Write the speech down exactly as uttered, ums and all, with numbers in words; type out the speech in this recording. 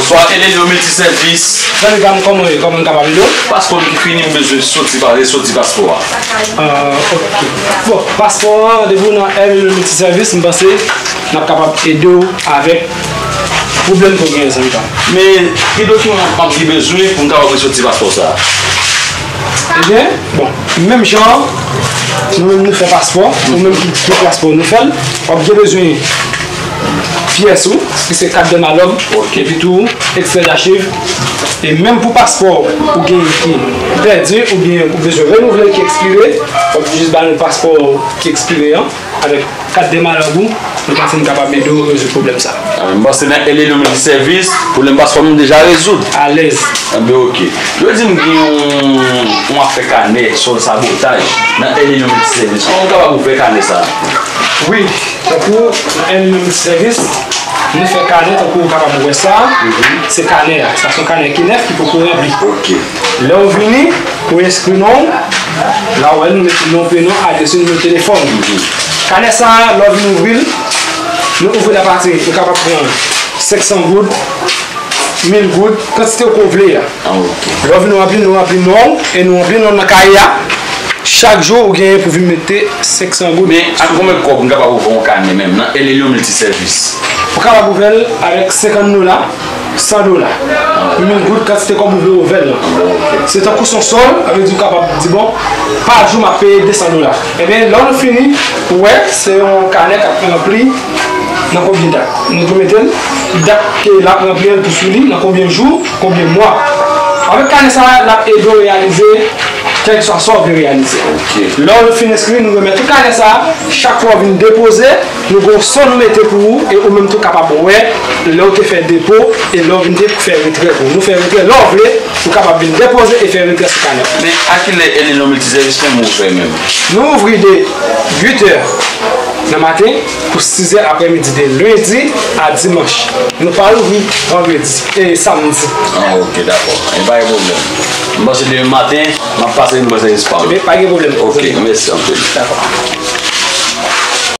Bonswa, Elelio Miltisèvis. Zanmi pa m, kòman w ye? Kòman m kapab ede w? Paspò m ki fini, m bezwen soti pa, resoti paspò a. Ah, ok. Bon, paspò an, depi w nan Elelio Miltisèvis, m panse n ap kapab ede w avèk pwoblèm ke w genyen, zanmi pa m. Men, ki dokiman m ap gen bezwen pou m kapab resoti paspò sa a? Ebyen, bon, menm jan, nou menm nou fè paspò, ou menm ki gen paspò, nou fè l, w ap gen bezwen pyès ou, ki se kat de malòg, epi tou ekstrè dachiv. E menm pou paspò ou genyen ki pèdi oubyen ou bezwen renouvle ki ekspire, w ap jis ba nou paspò ki ekspire an avèk kat de malòg ou, nou panse n kapab ede w rezoud pwoblèm sa a. Ah, m panse nan Elelio Miltisèvis, pwoblèm paspò m deja rezoud. Alèz. Anben, ok. Yo di m gen yon, yon afè kanè, sòl sabotaj, nan Elelio Miltisèvis. Kòman m kapab ouvè kanè sa a? Wi, tankou nan Elelio Miltisèvis, nou fè kanè, tankou ou kapab wè sa, se kanè a. Sa se yon kanè ki nèf, ki poko ranpli. Ok. Lè w vini, ou enskri non w, la w wè l, nou mete non, prenon, adrès, nimewo telefòn. Kanè sa a, lè w vin ouvri l, nou ouvri l apati, ou kapab pran senk san goud, mil goud, kantite w vle a. Ah, ok. Lè w vin ranpli, nou ranpli non w, e nou ranpli non w nan kaye a. Chak jou, ou genyen pou vin mete senk san goud. Men, ak konbyen kòb m kapab ouvè yon kanè menm nan Elelio Miltisèvis? Ou kapab ouvè l avèk senkant dola, san dola. Mil goud, kantite kòb ou vle ouvè l lan. Se tankou se yon sòl, sa vle di ou kapab di, bon, pa jou m ap peye de san dola. Ebyen, lè w fini, ou wè, se yon kanè k ap ranpli nan konbyen dat. Nou tou mete l, dat ke l ap ranpli an tou sou li, nan konbyen jou, konbyen mwa. Avèk kanè sa a, l ap ede w reyalize kèlkeswa sa w vle reyalize. Ok. Lè w fin enskri, nou remèt ou kanè sa a, chak fwa w vin depoze, nou gen yon son nou mete pou ou, e ou menm tou kapab wè lè w te fè depo, e lè w vin te fè retrè tou. Nou fè retrè lè w vle, ou kapab vin depoze e fè retrè sou kanè. Men a kilè Elelio Miltisèvis menm ouvè menm? Nou ouvri de uit è nan maten pou sis è aprèmidi de lendi a dimanch. Nou pa louvri vandredi e samdi. Ah, ok, dakò. E pa gen pwoblèm. M panse demen maten, m ap pase vin pran sèvis pa m. Ebyen, pa gen pwoblèm. Ok, mèsi anpil. Dakò.